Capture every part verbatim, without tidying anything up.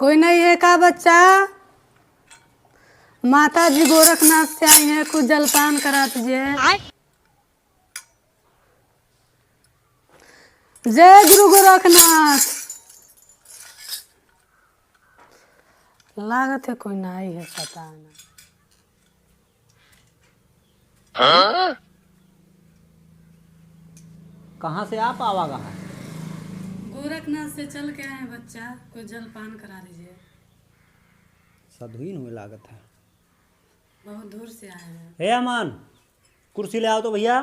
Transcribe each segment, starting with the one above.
कोई नहीं है का बच्चा? माता जी गोरखनाथ से आई हैं, कुछ जलपान करा दीजिए। जय गुरु गोरखनाथ। लागत है कोई नाई है, पता ना। हाँ? कहाँ से आप आवागा है? गोरखनाथ से चल के आए हैं बच्चा, कुछ जलपान करा दीजिए। साधुइन हुए लागत है। बहुत दूर से आए हैं। हे अमन, कुर्सी ले आओ तो भैया।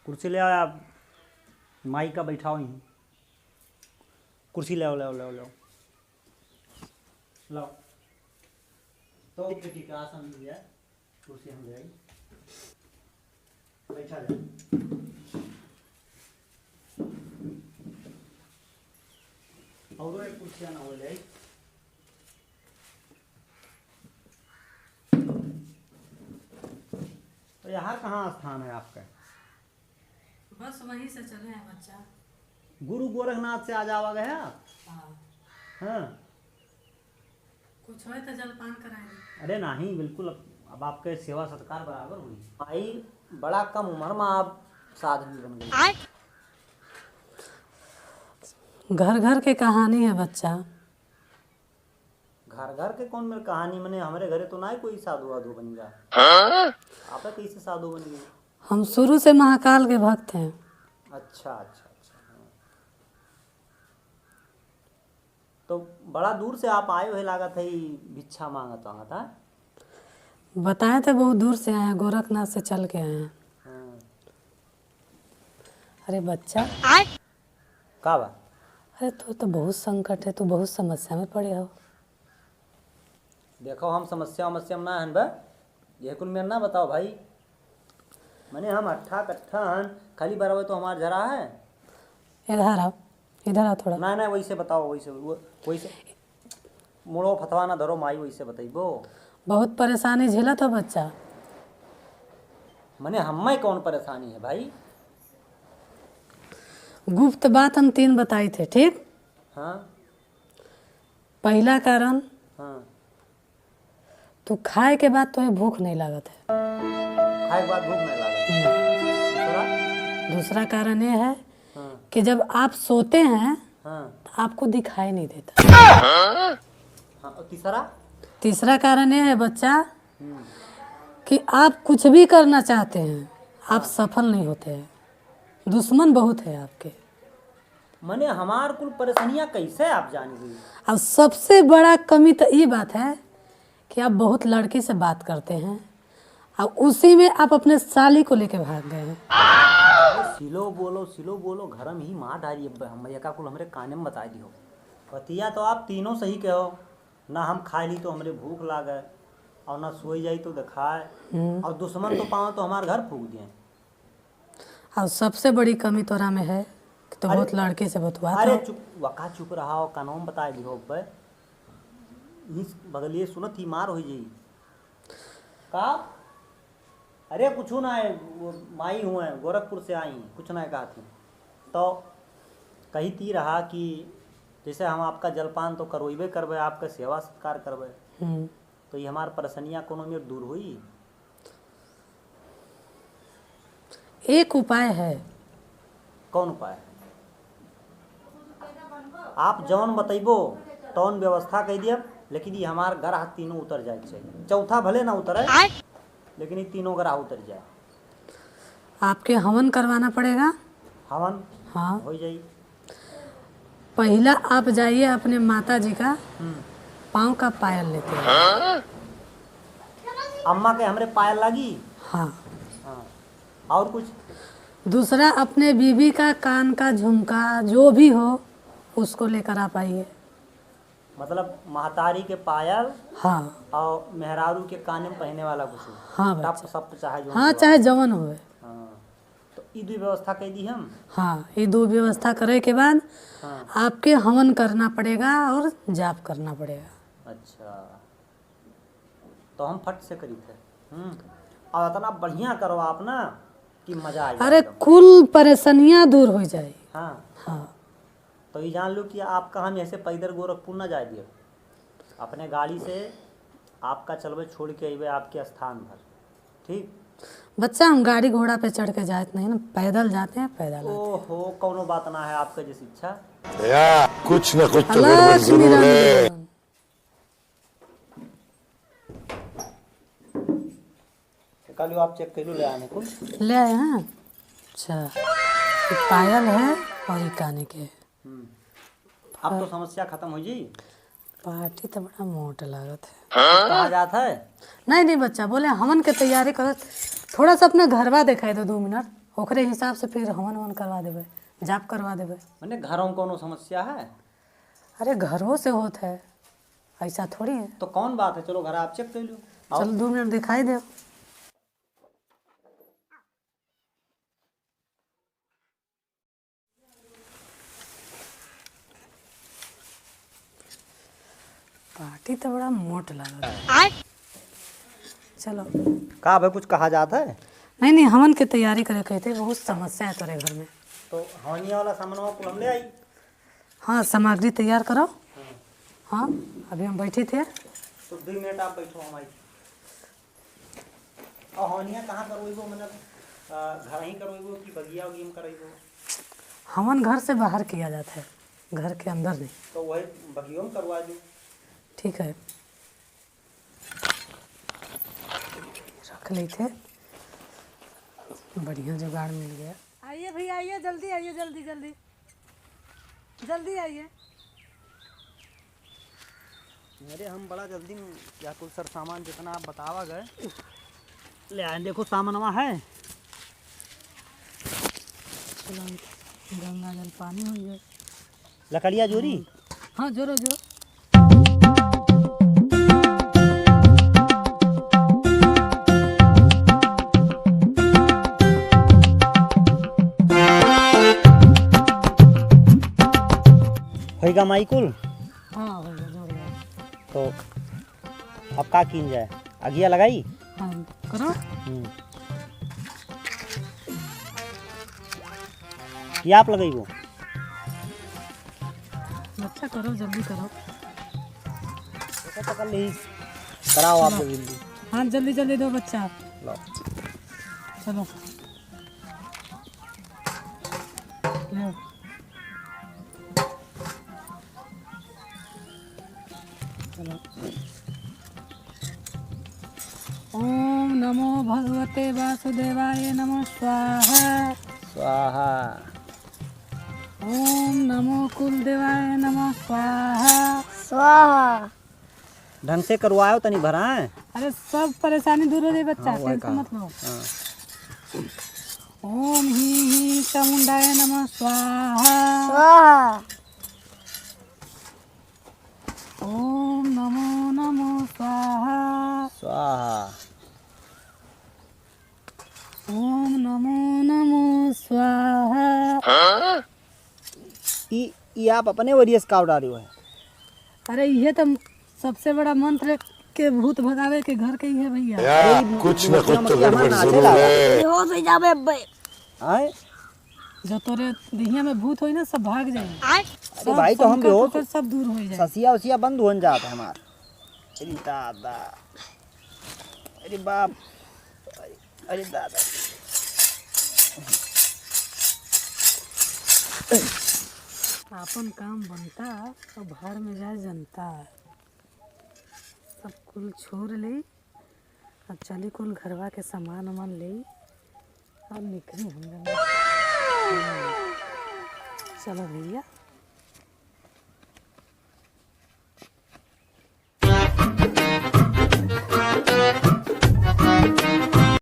कुर्सी ले आओ आप, माई का बैठाओ यहीं। कुर्सी ले आओ, ले आओ, ले आओ, ले आओ। लाओ। तो बेटी का आसन ले लिया, कुर्सी हम ले आई। बैठा जा। और एक कुर्सी ना हो ले आई। तो यहाँ कहाँ स्थान है आपका? बस वहीं से चले हैं बच्चा। गुरु गोरखनाथ से आ जावा गया? हाँ। हाँ। कुछ होए तो जलपान कराए दे। अरे नहीं, बिल्कुल, अब, अब आपके सेवा सत्कार बराबर हुई। भाई, बड़ा कम उम्र में आप साधवी बन गई। घर घर के कहानी है बच्चा। घर घर के कौन मेरे कहानी, मने हमरे घरे तो ना कोई साधु वाधु बन गया। हाँ? आप कैसे साधु बन गई? हम शुरू से महाकाल के भक्त हैं। अच्छा, अच्छा, अच्छा, हाँ। तो बड़ा दूर से आप आए हुए लागत है, ई भिक्षा मांगत वांगत, हाँ? बताए थे बहुत दूर से आए हैं, गोरखनाथ से चल के आए हैं। हाँ। अरे बच्चा। का बा? अरे तू तो बहुत संकट है, तू बहुत समस्या में पड़े हो। देखो, हम समस्या वमस्या में ना हन बा, ये कुल मेर ना बताओ भाई। मने हम अट्ठा कट्ठा हन, खाली बराबर तो हमार झरा है। इधर आओ, इधर आओ थोड़ा। ना, ना, वैसे बताओ, वैसे, वो, वैसे मुड़ो फतवा ना धरो माई, वैसे बतइबो। बहुत परेशानी झेलत हो बच्चा। मने हम्मे कौन परेशानी है भाई? गुप्त बात हम तीन बताई थे, ठीक? हाँ। पहला कारण, हाँ। तू खाए के बाद तोहे भूख नहीं लागत है। खाए के बाद भूख नहीं लागत। हम्म। दूसरा? दूसरा कारण ये है हाँ। कि जब आप सोते हैं, हाँ। तो आपको दिखाई नहीं देता। हाँ, और तीसरा? तीसरा कारण ये है बच्चा हम्म। कि आप कुछ भी करना चाहते हैं, आप हाँ। सफल नहीं होते हैं, दुश्मन बहुत है आपके। मने हमार कुल परेशानियाँ कैसे आप जान गई? और सबसे बड़ा कमी तो ये बात है कि आप बहुत लड़की से बात करते हैं और उसी में आप अपने साली को लेके भाग गए हैं। अरे सिलो बोलो, सिलो बोलो, घर में ही मार डारी। अब हम एका कुल हमरे काने में बताई दियो। बतिया तो आप तीनों सही कहो, ना हम खाए ली तो हमरे भूख लागे और ना सोई जाई तो दिखाए हम्म। और दुश्मन तो पाओ तो हमार घर फूक दिए। और सबसे बड़ी कमी तोरा में है कि तो अरे, बहुत लड़के से बतुआत अरे हो। चुप, वका चुप रहा हो, कानून बताए दिहो बे। इस बगलिए सुनत ही मार होई जाई। का? अरे कुछ ना है, वो माई हुए हैं, गोरखपुर से आई, कुछ ना कहा थी। तो कही ती रहा कि जैसे हम आपका जलपान तो करवैबे करबे, आपका सेवा सत्कार करबे, हम्म। तो ये हमार परेशानियाँ कोनो मेर दूर हुई? एक उपाय है। कौन उपाय? आप जौन बतइबो, तौन व्यवस्था कइ दियब, लेकिन ये हमार ग्रह तीनों उतर जाए के चाहिए। चौथा भले ना उतरे, आय। लेकिन ये तीनों ग्रह उतर जाए। आपके हवन करवाना पड़ेगा। हवन? हाँ। हो जाई। पहला आप जाइए अपने माता जी का हम्म। पाँव का पायल लेते हैं। अम्मा के हमरे पायल लागी? हाँ। हाँ। और कुछ? दूसरा, अपने बीबी का कान का झुमका जो भी हो, उसको लेकर आप आइए। मतलब महतारी के पायल हाँ। और मेहरारू के काने में पहने वाला कुछ? हाँ टप बच्चा। सप चाहे जो हाँ, हो। चाहे जवन होवे। हाँ। तो ई दो व्यवस्था कइ दी हम? हाँ, ई दो व्यवस्था करे के बाद हाँ। आपके हवन करना पड़ेगा और जाप करना पड़ेगा। अच्छा, तो हम फट से करी थे। हम्म। और इतना बढ़िया करो आप ना कि मजा आ जाए अरे एकदम। कुल परेशानियाँ दूर हो जाए। हाँ। हाँ। तो ई जान लो कि आपका हम ऐसे पैदल गोरखपुर ना जाए दिए, अपने गाड़ी से आपका चलबे, छोड़ के अइबे आपके स्थान पर, ठीक? बच्चा, हम गाड़ी घोड़ा पे चढ़ के जात नहीं ना, पैदल जाते हैं, पैदल आते हैं। ओहो, कौनो बात ना है, आपका जैसी इच्छा। भैया, कुछ ना कुछ तो अलग गड़बड़ जरूर निराली है। काल्हू आप चेक कइलू, ले आने कुल। ले आए हैं? अच्छा, ये पायल है और ये काने के। हम्म। अब तो समस्या खत्म हो जी। पार्टी तो बड़ा मोट लागत है। कहाँ जात है? नहीं, नहीं बच्चा, बोले हमन के तैयारी करत, थोड़ा सा अपना घरवा देखाई दो दो मिनट, ओकरे हिसाब से फिर हवन वन करवा देबे, जाप करवा देबे। मने घरों में कौनो समस्या है? अरे घरों से होत है, ऐसा थोड़ी है। तो कौन बात है, चलो घर आप चेक कर लो। आओ। चल दो मिनट देखाई दे। पार्टी तो बड़ा मोट लागल। आय। चलो। का भाई, कुछ कहा जात है? नहीं, नहीं, हमन के तैयारी करे कहते, बहुत समस्या है तोरे घर में। तो हवनिया वाला सामानवा कुल हम ले आई। हाँ, सामग्री तैयार करो। हाँ। हाँ, अभी हम बैठी थे। तो दो मिनट आप बैठो, हम आई। और हवनिया कहाँ करवइबो, मतलब, अ, घर ही करवइबो कि बगिया उगिया में करइबो? हवन घर से बाहर किया जाता है, घर के अंदर नहीं। तो वही बगियों में करवा दो। ठीक है, रख लेते, बढ़िया जुगाड़ मिल गया। आइए भैया, आइए, जल्दी आइए, जल्दी, जल्दी, जल्दी आइए। अरे, हम बड़ा जल्दी में या कुल सर सामान जितना आप बतावा गए, ले आए। देखो, सामानवा है। चलो, गंगा जल पानी हो गया। लकड़िया जोरी? हाँ, जोरो, जोरो। होइगा माई कुल? हाँ, हो गया, जोर लगा। तो अब का कीन जाए? अगिया लगाई? हाँ, करो। हम्म। कि आप लगइबो? बच्चा करो, जल्दी करो। ऐसा पकड़ ली। कराओ आप चलो। जल्दी। हाँ, जल्दी, जल्दी दो बच्चा। लो। चलो। ले। चलो। ओम नमो भगवते वासुदेवाय नमः स्वाहा। स्वाहा। ओम नमो कुलदेवाय नमः स्वाहा। स्वाहा। ढंग से करवाओ तनी भराए। अरे सब परेशानी दूर हो जाई बच्चा, हाँ, वही tension कहा। मत लो। हाँ। ओम हीं हीं चामुंडाय नमः स्वाहा। स्वाहा। ओम नमो नमो स्वाहा। स्वाहा। ओम नमो नमो स्वाहा। ई, ई आप अपने वरियस का उड़ा रहे हो? अरे, इहे तो सबसे बड़ा मंत्र के भूत भगावे के घर के ही है भैया। अरे, ई कुछ न कुछ तो गड़बड़ जरूर है। बेहोश हो जावे बे। आए? जो तोरे देहिया में भूत होई ना, सब भाग जाई। अरे सब भाई, तो हम संकट बेहोश, ओकर सब दूर हो जाई। ससिया उसिया बंद होन जात हमार। अरे दादा, अरे बाप, अरे, अरे दादा। आपन काम बनता तो भाड़ में जाए जनता। सब कुल छोड़ ले। अब चली कुल घरवा के सामान वामान ले और निकली हम लोग। चलो भैया,